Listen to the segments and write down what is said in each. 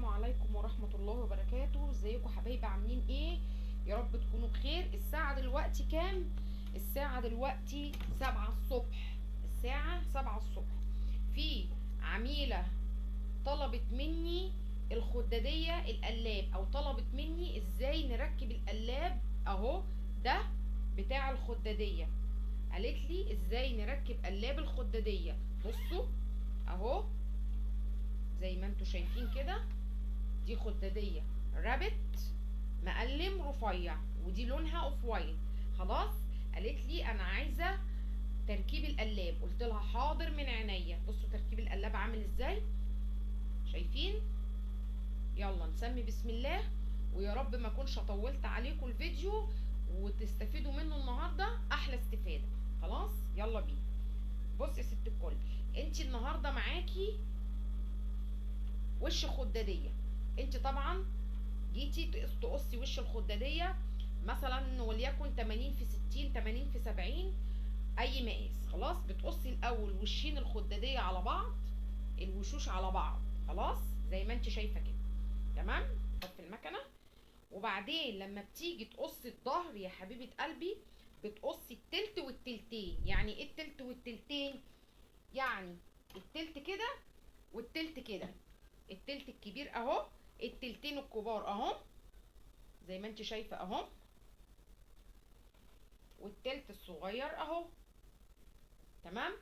عليكم ورحمة الله وبركاته. ازيكم حبايبي، عاملين ايه؟ يا رب تكونوا بخير. الساعة دلوقتي كام؟ الساعة دلوقتي 7 الصبح. الساعة 7 الصبح. في عميلة طلبت مني الخدادية القلاب، او طلبت مني ازاي نركب القلاب اهو ده بتاع الخدادية. قالت لي ازاي نركب قلاب الخدادية. بصوا اهو زي ما انتوا شايفين كده، دي خدادية رابت مقلم رفيع، ودي لونها off white. خلاص قالت لي انا عايزة تركيب القلاب، قلت لها حاضر من عينيا. بصوا تركيب القلاب عامل ازاي، شايفين؟ يلا نسمي بسم الله، ويا رب ما اكونش طولت عليكم الفيديو وتستفيدوا منه النهارده احلى استفاده. خلاص يلا بينا. بصي يا ست الكل، انت النهارده معاكي وش خداديه. انت طبعا جيتي تقصي وش الخداديه مثلا وليكن 80 في 60، 80 في 70، اي مقاس. خلاص بتقصي الاول وشين الخداديه على بعض، الوشوش على بعض، خلاص زي ما انت شايفه كده، تمام؟ طب في المكنه. وبعدين لما بتيجي تقصي الظهر يا حبيبه قلبي بتقصي التلت والتلتين. يعني ايه التلت والتلتين؟ يعني التلت كده والتلت كده، التلت الكبير اهو، التلتين الكبار اهو زي ما انت شايفه اهو، والتلت الصغير اهو، تمام؟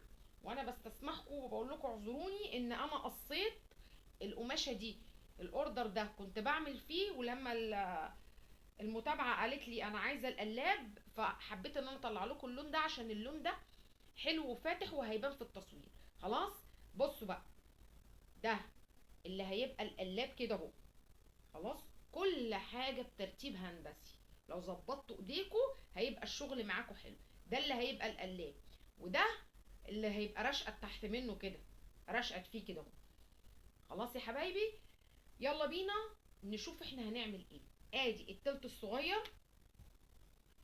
وانا بستسمحكم وبقول لكم اعذروني ان انا قصيت القماشه دي، ال order ده كنت بعمل فيه، ولما المتابعة قالت لي انا عايزه القلاب، فحبيت ان انا اطلع لكم اللون ده عشان اللون ده حلو وفاتح وهيبان في التصوير. خلاص بصوا بقى، ده اللي هيبقى القلاب كده اهو. خلاص كل حاجة بترتيب هندسي، لو ظبطتوا ايديكوا هيبقى الشغل معاكوا حلو. ده اللي هيبقى القلاب، وده اللي هيبقى رشقه تحت منه كده، رشقه فيه كده اهو. خلاص يا حبايبي يلا بينا نشوف احنا هنعمل ايه. ادي التلت الصغير.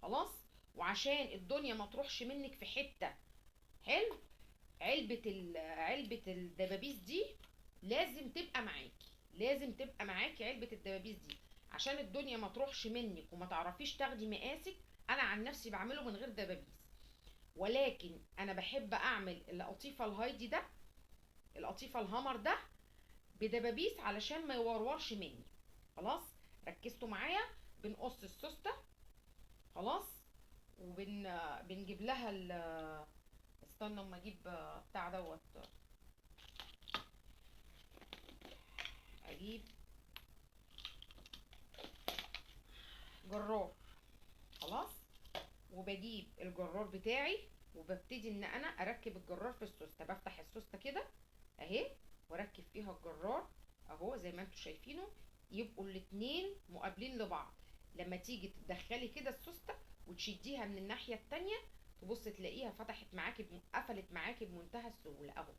خلاص وعشان الدنيا ما تروحش منك في حتة، حلو، علبة الدبابيس دي لازم تبقى معاكي، لازم تبقى معاكي علبة الدبابيس دي عشان الدنيا ما تروحش منك وما تعرفيش تاخدي مقاسك. انا عن نفسي بعمله من غير دبابيس، ولكن انا بحب اعمل القطيفة الهايدي ده، القطيفة الهامر ده بدبابيس علشان ما يورورش مني. خلاص ركزتوا معايا؟ بنقص السوستة، خلاص، وبنجيب لها استنى اما اجيب بتاع دوت، اجيب جرار. خلاص وبجيب الجرار بتاعي وببتدي ان انا اركب الجرار في السوستة. بفتح السوستة كده اهي واركب فيها الجرار اهو زي ما انتوا شايفينه، يبقوا الاتنين مقابلين لبعض. لما تيجي تدخلي كده السوستة وتشديها من الناحية التانية تبص تلاقيها فتحت معاكي قفلت معاكي بمنتهى السهولة اهو.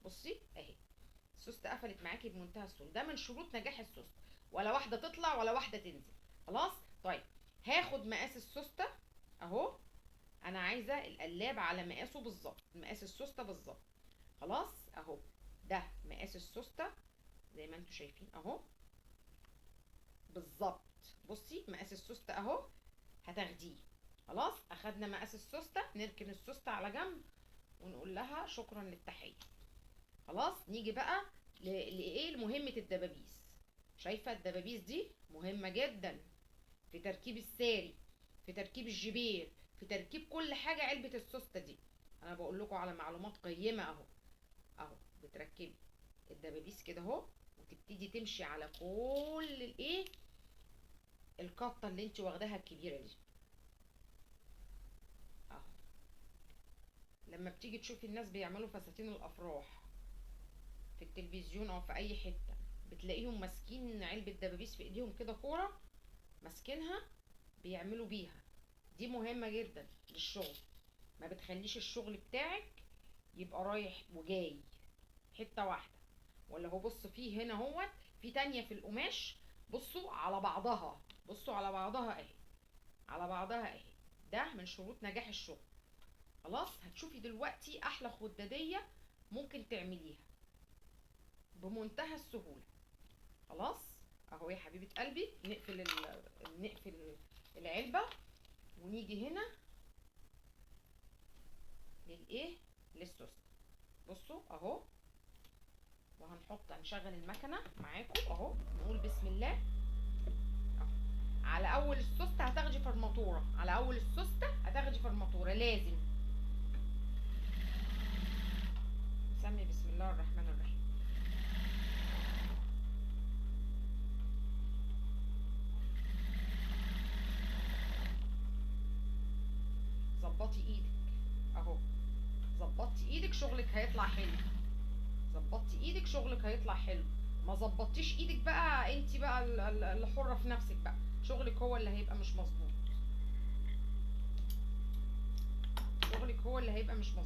بصي اهي السوستة قفلت معاكي بمنتهى السهولة. ده من شروط نجاح السوستة، ولا واحدة تطلع ولا واحدة تنزل. خلاص طيب هاخد مقاس السوستة اهو، انا عايزة القلاب على مقاسه بالظبط، مقاس السوستة بالظبط. خلاص اهو ده مقاس السوستة زي ما انتوا شايفين اهو بالظبط. بصي مقاس السوستة اهو هتاخديه. خلاص اخدنا مقاس السوستة، نركن السوستة على جنب ونقول لها شكرا للتحية. خلاص نيجي بقى لايه؟ لمهمة الدبابيس. شايفة الدبابيس دي مهمة جدا في تركيب الساري، في تركيب الجبير، في تركيب كل حاجة. علبة السوستة دي انا بقول لكم على معلومات قيمة اهو. اهو بتركبي الدبابيس كده اهو وتبتدي تمشي على كل الايه، القطة اللي انت واخداها الكبيرة دي اهو. لما بتيجي تشوفي الناس بيعملوا فساتين الافراح في التلفزيون او في اي حتة، بتلاقيهم ماسكين علبة دبابيس في ايديهم كده، كورة ماسكينها بيعملوا بيها. دي مهمة جدا للشغل، ما بتخليش الشغل بتاعك يبقى رايح وجاي حتة واحدة. ولا هو بص فيه هنا اهوت في تانية في القماش، بصوا على بعضها، بصوا على بعضها اهي، على بعضها اهي. ده من شروط نجاح الشغل. خلاص هتشوفي دلوقتي احلى خدادية ممكن تعمليها بمنتهى السهولة. خلاص اهو يا حبيبه قلبي. نقفل العلبة ونيجي هنا للايه، للسوست. بصوا اهو، وهنحط هنشغل المكنه معاكم اهو، نقول بسم الله اهو. على اول السوسته هتاخدي فرماتوره، على اول السوسته هتاخدي فرماتوره لازم. نسمي بسم الله الرحمن الرحيم. ظبطي ايدك اهو، ظبطتي ايدك شغلك هيطلع حلو، ظبطتي ايدك شغلك هيطلع حلو. ما ظبطتيش ايدك بقى انت بقى اللي حره في نفسك بقى، شغلك هو اللي هيبقى مش مظبوط، شغلك هو اللي هيبقى مش مظبوط.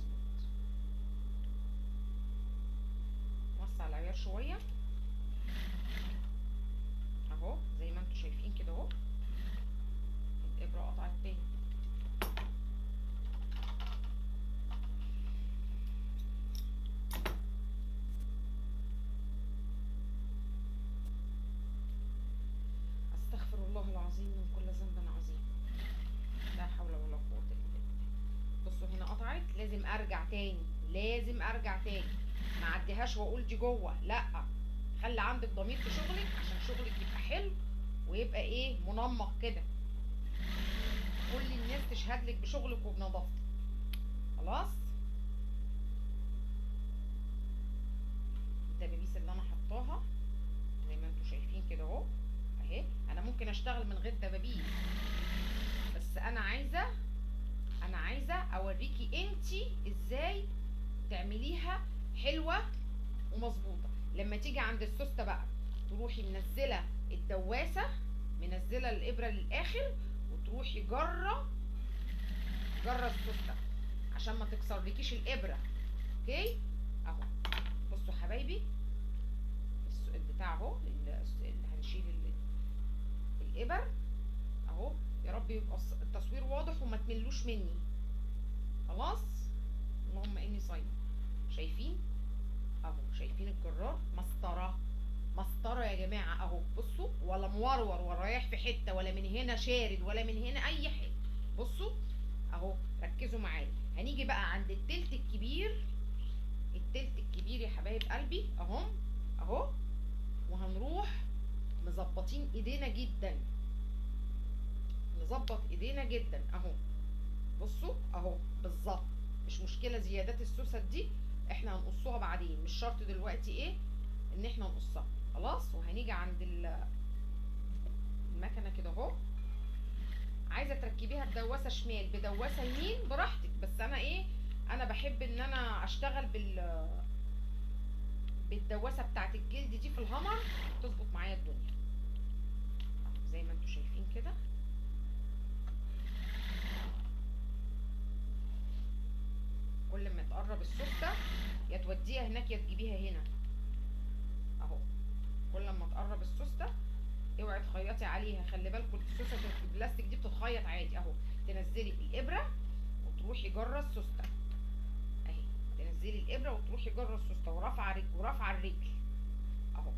نوسع العيار شوية اهو زي ما انتوا شايفين كده اهو. الابره قطعت تاني. استغفر الله العظيم من كل ذنب عظيم، لا حول ولا قوة الا بالله. بصوا هنا قطعت، لازم ارجع تاني، لازم ارجع تاني، ما اعديهاش واقول دي جوه، لا، خلي عندك ضمير في شغلك عشان شغلك يبقى حلو ويبقى ايه، منمق كده، كل الناس تشهد لك بشغلك وبنظافتك. خلاص الدبابيس اللي انا حطاها زي ما انتوا شايفين كده اهو اهي. انا ممكن اشتغل من غير دبابيس، بس انا عايزه اوريكي انتي ازاي تعمليها حلوة ومظبوطه. لما تيجي عند السوسته بقى تروحي منزله الدواسه، منزله الابره للاخر، وتروحي جره السوسته عشان ما تكسرلكيش الابره. okay اهو. بصوا حبايبي البتاع اهو، اللي هنشيل الابر اهو. يا رب يبقى التصوير واضح وما تملوش مني. خلاص، اللهم اني صايمه. شايفين اهو، شايفين الجرار مسطرة مسطرة يا جماعة اهو. بصوا، ولا مورور ولا رايح في حتة، ولا من هنا شارد ولا من هنا اي حاجة. بصوا اهو، ركزوا معايا. هنيجي بقى عند التلت الكبير، التلت الكبير يا حبايب قلبي اهو اهو، وهنروح مظبطين ايدينا جدا، نظبط ايدينا جدا اهو. بصوا اهو بالظبط. مش مشكلة زيادات السوست دي احنا هنقصوها بعدين، مش شرط دلوقتي ايه ان احنا نقصها. خلاص، وهنيجي عند المكنه كده اهو. عايزه تركبيها بدواسه شمال بدواسه يمين براحتك، بس انا ايه، انا بحب ان انا اشتغل بالدواسه بتاعت الجلد دي في الهامر، تظبط معايا الدنيا زي ما انتوا شايفين كده. كل ما تقرب السوسته يا توديها هناك يا تجيبيها هنا اهو. كل ما تقرب السوسته اوعي تخيطي عليها، خلي بالكم السوسته البلاستيك دي بتتخيط عادي اهو. تنزلي الابره وتروحي جره السوسته اهي، تنزلي الابره وتروحي جره السوسته ورافعه رجل ورافعه الرجل اهو.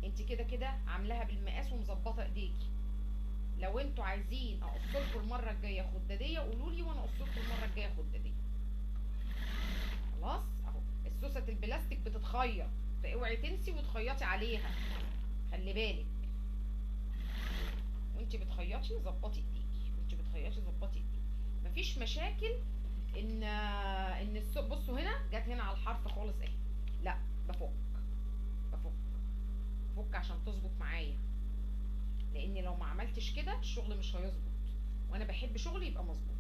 انت كده كده عاملاها بالمقاس ومظبطه ايديكي. لو انتوا عايزين اقصلكوا المرة الجاية خداديه قولوا لي وانا اقصلكوا المرة الجاية خداديه. خلاص اهو، السوسه البلاستيك بتتخيط، فاوعي تنسي وتخيطي عليها، خلي بالك. وانت بتخيطي ظبطي ايديكي، وانت بتخيطي ظبطي ايديكي، مفيش مشاكل. ان بصوا هنا جت هنا على الحرف خالص اهي، لا بفك بفك بفك عشان تظبط معايا، لان لو ما عملتش كده الشغل مش هيظبط، وانا بحب شغلي يبقى مظبوط.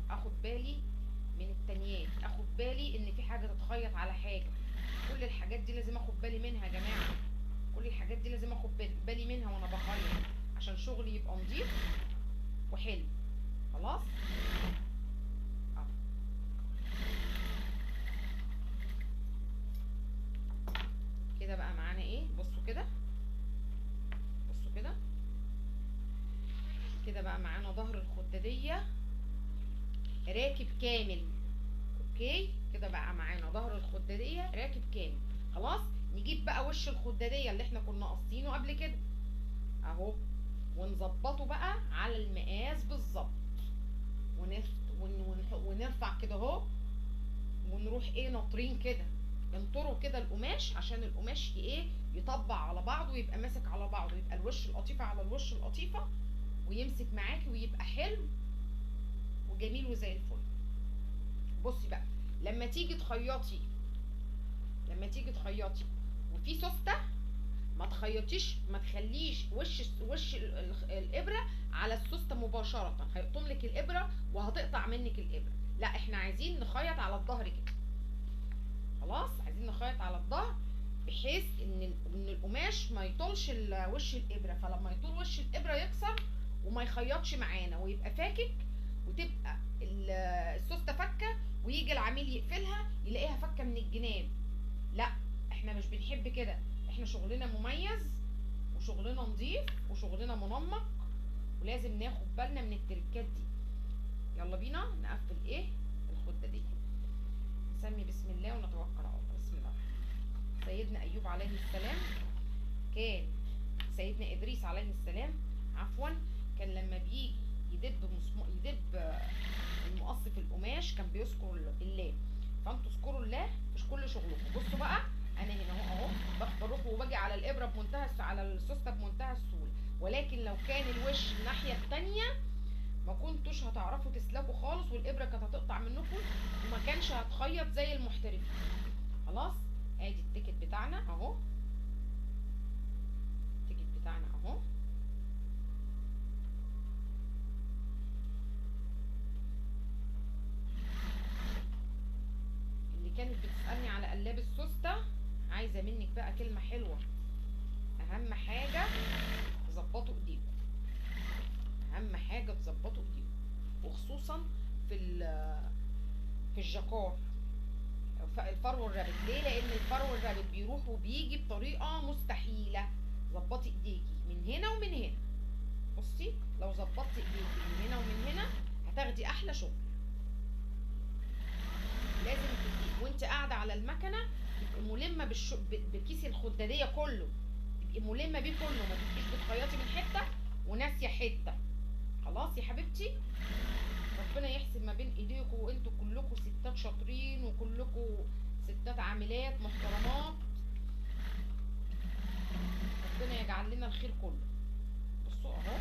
اخد بالي من التانيات، اخد بالي ان في حاجة تتخيط على حاجة، كل الحاجات دي لازم اخد بالي منها يا جماعة، كل الحاجات دي لازم اخد بالي منها وانا بخيط عشان شغلي يبقى نظيف وحلو. خلاص اهو، كده بقى معانا ايه؟ بصوا كده، بصوا كده كده بقى معانا ظهر الخداديه راكب كامل. okay كده بقى معانا ظهر الخداديه راكب كامل. خلاص نجيب بقى وش الخداديه اللي احنا كنا قاصينه قبل كده اهو، ونظبطه بقى على المقاس بالظبط، ونرفع كده اهو، ونروح ايه ناطرين كده، انطروا كده القماش عشان القماش ايه يطبع على بعضه ويبقى ماسك على بعضه، ويبقى الوش القطيفه على الوش القطيفه ويمسك معاكي ويبقى حلو وجميل وزي الفل. بصي بقى لما تيجي تخيطي، لما تيجي تخيطي وفي سوسته ما تخيطيش، ما تخليش وش الابره على السوسته مباشرة، هيقطم لك الابره وهتقطع منك الابره. لا احنا عايزين نخيط على الظهر كده. خلاص عايزين نخيط على الظهر بحيث ان القماش ما يطولش وش الابره، فلما يطول وش الابره يكسر وما يخيطش معانا ويبقى فاكك، وتبقى السوسته فكه، ويجي العميل يقفلها يلاقيها فكه من الجناب. لا احنا مش بنحب كده، احنا شغلنا مميز وشغلنا نظيف وشغلنا منمق، ولازم ناخد بالنا من التركات دي. يلا بينا نقفل ايه الخده دي. نسمي بسم الله ونتوكل على الله. بسم الله. سيدنا ايوب عليه السلام كان، سيدنا ادريس عليه السلام عفوا، كان لما بيجي يدب المقص في القماش كان بيذكر الله، فانتوا اذكروا الله في كل شغلكم. بصوا بقى انا هنا اهو بروح وباجي على الابره بمنتهى على السوسته بمنتهى السهولة، ولكن لو كان الوش الناحية الثانية ما كنتوش هتعرفوا تسلكوا خالص، والابره كانت هتقطع منكم وما كانش هتخيط زي المحترفين. خلاص ادي ال ticket بتاعنا اهو، ال ticket بتاعنا اهو. اللي كانت بتسالني على قلاب السوسته، عايزه منك بقى كلمة حلوة. اهم حاجة تظبطوا ايديكم، اهم حاجة تظبطوا ايديكم، وخصوصا في الجاكار الفرو الرابط. ليه؟ لان الفرو الرابط بيروح وبيجي بطريقة مستحيلة. ظبطي ايديكي من هنا ومن هنا. بصي لو ظبطتي ايديكي من هنا ومن هنا هتاخدي احلى شغل. لازم تبقي وانت قاعدة على المكنه تبقي ملمه بكيس الخداديه كله، تبقي ملمه بيه كله، ما تبقيش بتخيطي من حتة وناسيه حتة. خلاص يا حبيبتي، ربنا يحسن ما بين ايديكم، وانتوا كلكم ستات شاطرين وكلكم ستات عاملات محترمات، ربنا يجعل لنا الخير كله. بصوا اهو،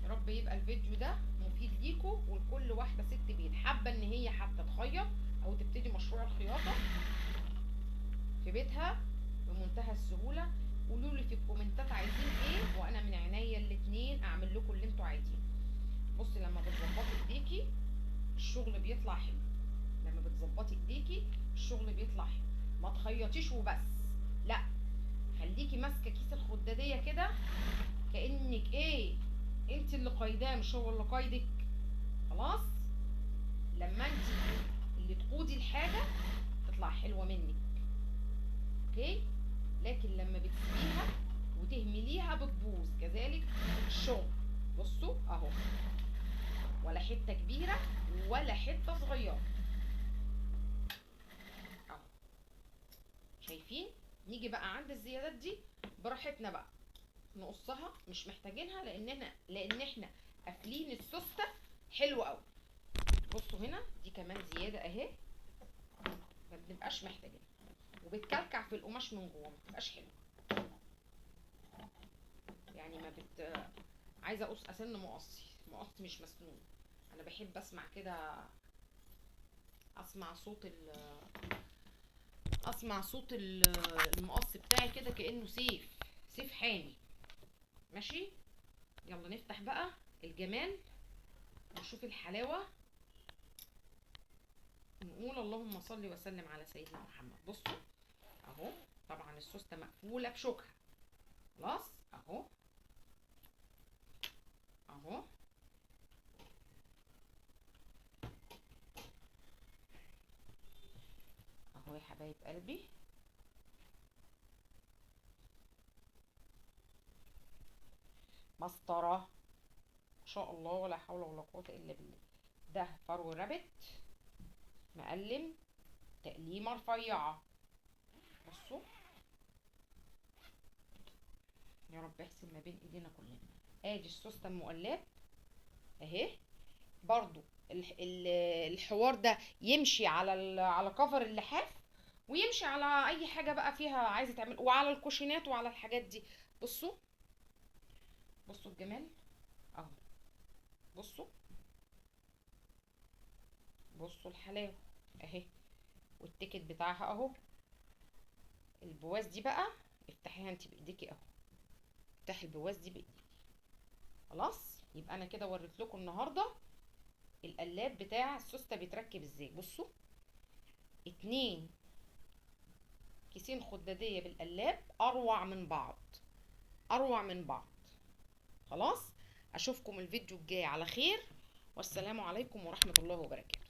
يا رب يبقى الفيديو ده مفيد ليكم ولكل واحدة ست بيت حابة ان هي حتى تخيط او تبتدي مشروع الخياطة في بيتها بمنتهى السهولة. قولوا لي في الكومنتات عايزين ايه، وانا من عينيا الاتنين اعمل لكم اللي انتوا عايزينه. بصي لما بتظبطي ايديكي الشغل بيطلع حلو، لما بتظبطي ايديكي الشغل بيطلع حلو. ما تخيطيش وبس، لا خليكي ماسكه كيس الخداديه كده كانك ايه، انت اللي قايداه مش هو اللي قايدك. خلاص لما انت اللي تقودي الحاجة تطلع حلوة منك، okay. لكن لما بتسيبيها وتهمليها بتبوظ. كذلك الشغل، بصوا اهو، ولا حتة كبيرة ولا حتة صغيرة اهو، شايفين؟ نيجي بقى عند الزيادات دي براحتنا بقى نقصها، مش محتاجينها لان احنا قافلين السوسته حلو قوي. بصوا هنا دي كمان زيادة اهي، ما بنبقاش محتاجينها وبتكلكع في القماش من جوه، ما بتبقاش حلوة. يعني ما بت عايزه اقص اسن مقصي، مقص مش مسنون. انا بحب اسمع كده، اسمع صوت اسمع صوت المقص بتاعي كده كانه سيف، سيف حامي. ماشي، يلا نفتح بقى الجمال ونشوف الحلاوة، نقول اللهم صل وسلم على سيدنا محمد. بصوا اهو، طبعا السوسته مقفولة بشوكها. خلاص اهو اهو، اهو يا حبايب قلبي. مسطرة ان شاء الله، ولا حول ولا قوة الا بالله. ده فرو رابت مقلم تقليمه رفيعة. بصوا يا رب احسن ما بين ايدينا كلنا. ادي السوسته المقلاب اهي. برضو الحوار ده يمشي على كفر اللحاف، ويمشي على اي حاجة بقى فيها عايزه تعمل، وعلى الكوشينات وعلى الحاجات دي. بصوا بصوا الجمال اهو، بصوا بصوا الحلاوة اهي، وال ticket بتاعها اهو. البواز دي بقى افتحيها انت بايديكي اهو، افتحي البواز دي بايديكي. خلاص يبقى انا كده وريت لكم النهارده القلاب بتاع السوسته بيتركب ازاي. بصوا 2 كيسين خداديه بالقلاب، اروع من بعض، اروع من بعض. خلاص اشوفكم الفيديو الجاي على خير، والسلام عليكم ورحمة الله وبركاته.